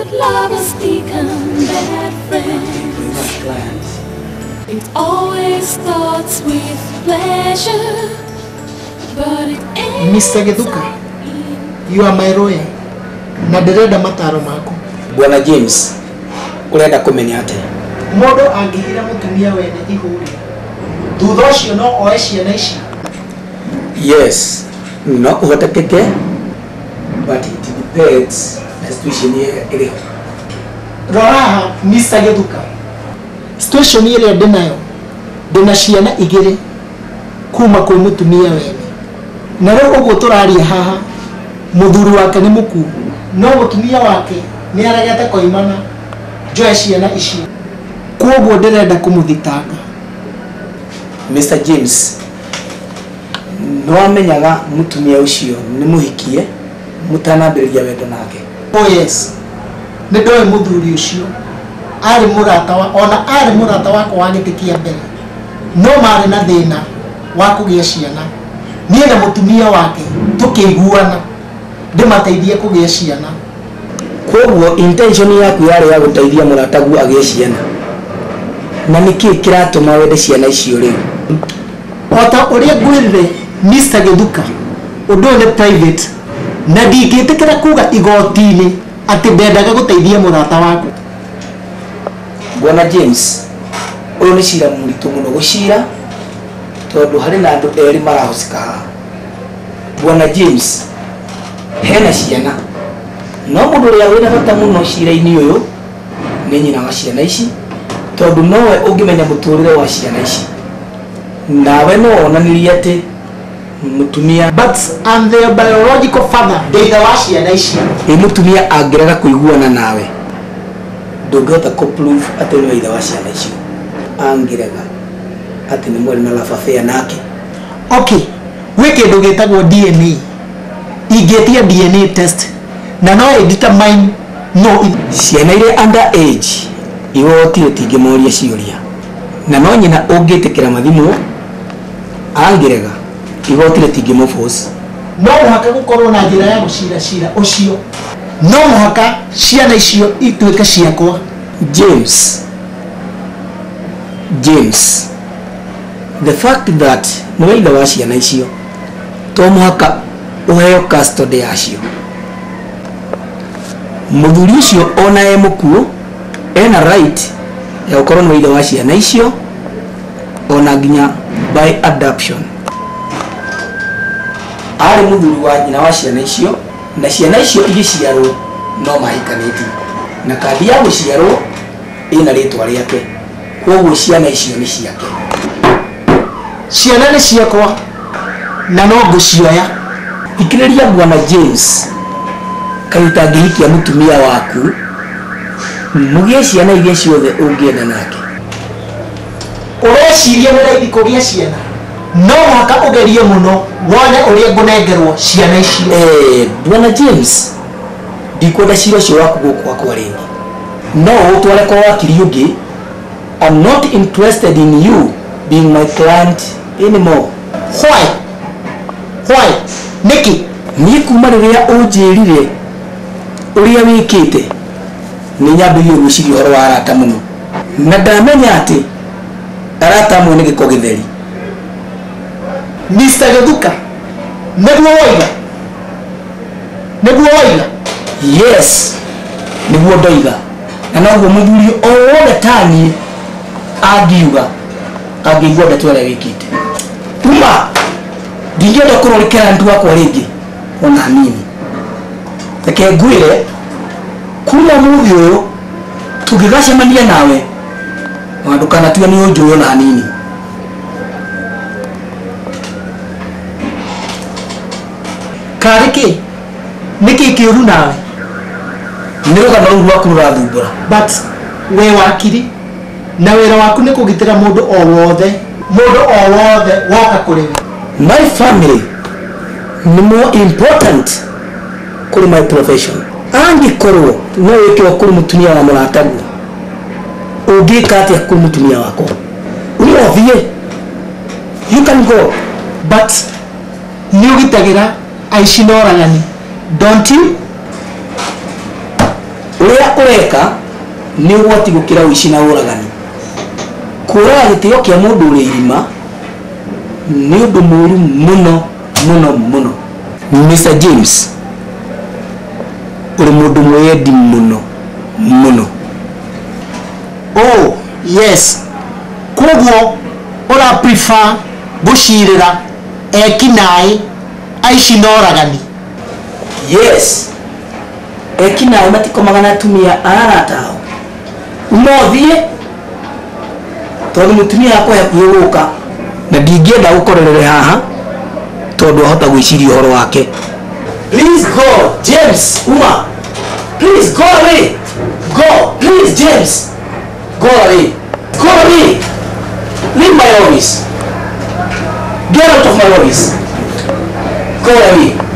Good lovers become bad friends. It always starts with pleasure, but it ends. Mr. Githuka, you are my lawyer. Na ndĩrenda mataro maku. Bwana James, urenda kũmenya atĩa? Mũndũ angĩhira mũtumia wene ihũri, thutha ũcio no oe ciana ici. Yes, no kũhotekeke, but it depends na situation ĩrĩa ĩrĩho. Rora haha, Mr. Githuka, situation ĩrĩa ndĩnayo, ndĩna ciana igĩrĩ kuma kwĩ mũtumia wene. Na rĩu ũguo tũraria haha, mũthuri wake nĩ mũkuũ, no mũtumia wake nĩ aregete koimana njoe ciana icio. Kwoguo ndĩrenda kũmũthitanga. Mr. James, nĩwamenyaga mũtumia ũcio nĩ mũhikie mũtanambĩrĩria wendo nake? Oh yes, nĩ ndoĩ mũthuri ũcio arĩ mũrata wa, ona arĩ mũrata wakwa wa gĩtĩ kĩa mbere, no marĩ na thĩna wa kũgĩa ciana. Niĩ na mũtumia wake tũkĩiguana ndĩmateithie kũgĩa ciana. Kwoguo intention yaku yarĩ ya gũteithia mũrataguo agĩe ciana, na nĩkĩĩ kĩratũma wende ciana icio rĩu? O ta ũrĩa ngwĩrire Mr. Githuka, ũndũ ũyũ nĩ private na ndingĩtĩkĩra kuga igoti-inĩ atĩ ndendaga gũteithia mũrata wakwa. Bwana James, ũyũ nĩ cira mũritũ mũno gũcira tondũ harĩ na andũ erĩ marahũcika haha. Bwana James, hena ciana, no mũndũ ũrĩa wĩna bata mũno cira-inĩ ũyũ nĩ nyina wa ciana ici, tondũ nowe ũngĩmenya mũtũrĩre wa ciana ici. Nawe no wonanirie atĩ mũtumia, But I'm their biological father, ndĩ ithe wa ciana ici. Ĩ mũtumia angĩrega kũiguana nawe, ndũngĩhota kũ prove atĩ nĩwe ithe wa ciana icio. Angĩrega atĩ nĩ mwarĩ na love affair nake. Okay, gwĩ kĩndũ gĩtagwo DNA. Ingĩtia DNA test na no ĩ determine no ciana iria under age igoti rĩtingĩmoria ciũria, na no nyina ũngĩtĩkĩra mathimwo. Angĩrega igoti rĩtingĩmũ-force. No mũhaka gũkorwo na njĩra ya gũcira cira ũcio, no mũhaka ciana icio ituĩke ciakwa. James, James, the fact that nĩwe ithe wa ciana icio, to mũhaka ũheo custody yacio. Mũthuri ũcio ona e mũkuũ ena right ya gũkorwo nĩwe ithe wa ciana icio, ona nginya by adoption. Arĩ mũthuri wa nyina wa ciana icio, na ciana icio igĩciarwo no mahikanĩtie, na kandi ya gũciarwo ĩna rĩtwa rĩake, kwoguo ciana icio nĩ ciake. Ciana nĩ ciakwa na no ngũcioya. Thikĩrĩria Bwana James, kaĩ ũtangĩhikia mũtumia waku mũgĩe ciana iria ciothe ũngĩenda nake? Ũreciria nĩ raithi kũgĩa ciana? No mũhaka ũgerie mũno wone ũrĩa ngũnengerwo ciana icio. Bwana James, ndikwenda cira ũcio waku gũkũ gwakwa rĩngĩ, no ũtware kwa wakiri ũngĩ. I'm not interested in you being my client anymore. Why? Why? Nĩkĩ? Niĩ kuma rĩrĩa ũnjĩrire ũrĩa wĩkĩte, nĩ nyambĩrĩirie gwĩciria ũhoro wa arata mũno, na ndamenya atĩ arata amwe nĩ gĩko gĩtheri. Mr. Githuka, nĩguo woiga? Nĩguo woiga? Yes, nĩguo ndoiga, na noguo mũthuri o wothe taniĩ angiuga angĩigua ndeto ĩrĩa wĩkĩte. Kuma ndingĩenda ũkorwo ũrĩ client wakwa rĩngĩ ona hanini. Reke ngwĩre, kuma ũmũthĩ ũyũ tũngĩgacemania nawe, ona ndũkanatue nĩ ũnjũĩ ona hanini. Karĩ kĩ? Nĩkĩ kĩũru nawe? Nĩ rũgano rũu rwaku rũrathumbũra. But we wakiri, na wĩra waku nĩ kũgitĩra mũndũ o wothe, mũndũ o wothe woka kũrĩ we. My family nĩ more important kũrĩ my profession. Angĩkorwo no wĩke o kũrĩ mũtumia wa mũrataguo, ũngĩka atĩa kũrĩ mũtumia wakwa? Uma ũthiĩ, you can go. But nĩ ũgitagĩra aici na oragani, don't you? Ũrĩa ũreka nĩ ũgwati gũkĩra ũici na ũragani. Kũraga gĩtĩo kĩa mũndũ ũrĩ irima nĩ ũndũ mũũru mũno mũno mũno. Mr. James, ũrĩ mũndũ mwĩyendi mũno mũno. Oh yes, koguo ũra prefer gũcirĩra ekinaĩ, aici na oragani? Yes, ekinaĩ matikomaga na atumia a arata ao. Uma ũthiĩ, tondũ mũtumia wakwa e hakuhĩ gũka na ndingĩenda gũkorerere haha tondũ ahota gwĩciria ũhoro wake. Please go, James. Uma, please go away. Go, please, James, go away. Go away. Leave my office. Get out of my office. Go away.